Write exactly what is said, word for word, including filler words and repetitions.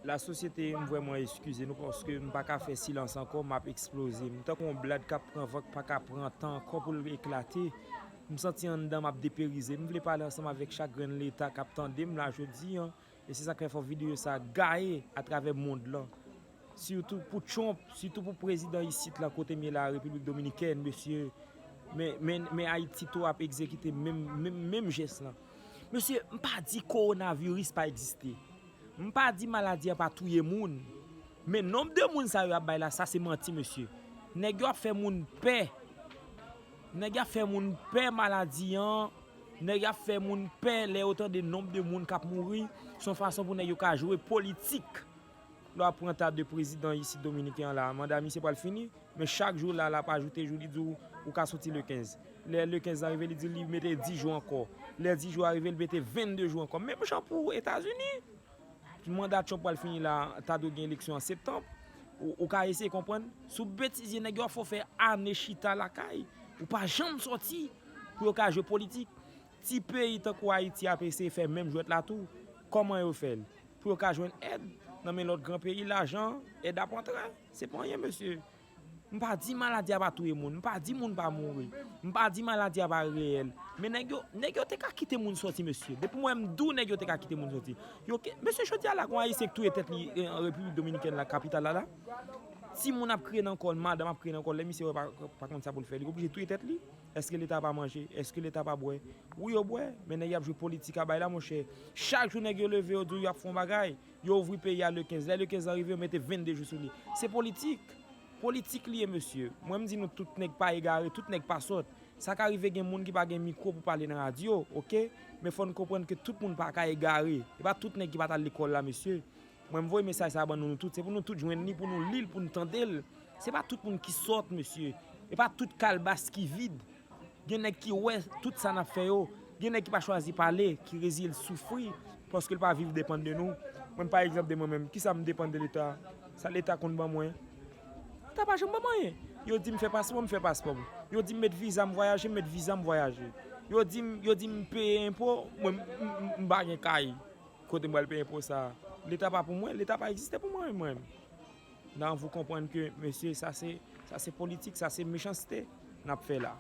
Lasosyete, m vrèman eskize nou paske m pa ka fè silans ankò, m ap eksploze. M tankou yon blad k ap pran van, k pa ka pran tan ankò pou l eklate. M santi anndan m ap deperize. M vle pale ansanm avèk chak grenn Leta k ap tande m la jodi an. E se sa k fè fò videyo sa gaye atravè mond lan. Sitou pou Trump, sitou pou prezidan isit la kote m ye la, Repiblik Dominikèn, mesye. Men, men, men Ayiti tou ap egzekite menm, menm, menm jès lan. Mesye, m pa di kowonaviris pa egziste. M pa di maladi an pa touye moun. Men nonb de moun sa yo ap bay la, sa se manti, mesye. Nèg yo ap fè moun pè. Nèg yo ap fè moun pè maladi an. Nèg yo ap fè moun pè lè yo tande nonb de moun k ap mouri. Se yon fason pou nèg yo ka jwe politik. Lè w ap pran ta de prezidan isit dominiken an la, manda misye pral fini. Men chak jou la, l ap ajoute jou, li di w, ou ka soti le kenz. Lè le kenz la rive, li di li mete dis jou ankò. Lè dis jou a rive, li mete vennde jou ankò. Menm jan pou Etazini. Manda Trump pral fini la, ta dwe gen eleksyon an septanm. Ou, ou ka eseye konprann? Sou betizye nèg yo ap fè w fè ane chita lakay. Ou pa janm sòti pou yo ka jwe politik. Ti peyi tankou Ayiti ap eseye fè menm jwèt la tou. Kòman yo fè l? Pou yo ka jwenn èd nan men lòt gran peyi, lajan, èd ap antre. Se pa anyen, mesye. M pa di maladi a pa touye moun, m pa di moun pa mouri, m pa di maladi a pa reyèl. Men nèg yo, nèg yo te ka kite moun sòti, mesye. Depi mwen m di w nèg yo te ka kite moun sòti. Yo ke, mesye, jodi a la, gon Ayisyen ki touye tèt li, eh, an Repiblik Dominikèn la, kapital la, la. Timoun ap kriye nan kò l, madanm ap kriye nan kò l, lè misye wè pa, pa konn sa pou l fè, li oblije touye tèt li. Èske Leta pa manje? Èske Leta pa bwè? Wi, yo bwè, men nèg y ap jwe politik a bay la, monchè. Chak jou nèg yo leve, yo di w y ap fè yon bagay. Yo ouvri peyi a le kenz. Lè le kenz lan rive, yo mete vennde jou sou li. Se politik. Politik li ye, mesye. Mwen, m di nou, tout nèg pa egare, tout nèg pa sòt. Sa ka rive gen moun ki pa gen mikwo pou pale nan radyo, oke? Men fò n konprann ke tout moun pa ka egare. E pa tout nèg ki pa t al lekòl la, mesye. Mwen, m voye mesaj sa a ban nou, nou tout. Se pou nou tout jwenn li, pou nou li l, pou n tande l. Se pa tout moun ki sòt, mesye. E pa tout kalbas ki vid. Gen nèg ki wè tout sa n ap fè yo. Gen nèg ki pa chwazi pale, ki reziye l soufri, paske l pa viv depann de nou. Mwen, pa egzanp, de mwen menm, kisa m depann de Leta? Sa Leta konn ban mwen? Leta pa janm ban mwen anyen. Yo di m fè paspò, m fè paspò m. Yo di m met viza, m vwayaje, m met viza, m vwayaje. Yo di m, yo di m peye enpo, mwen, m, m, m pa gen kay. Kote m pral peye enpo sa a? Leta pa pou mwen, Leta pa egziste pou mwen, mwen. Nan, vous comprenez que, mesye, sa se, sa se politik, sa se mechanste n ap fè la.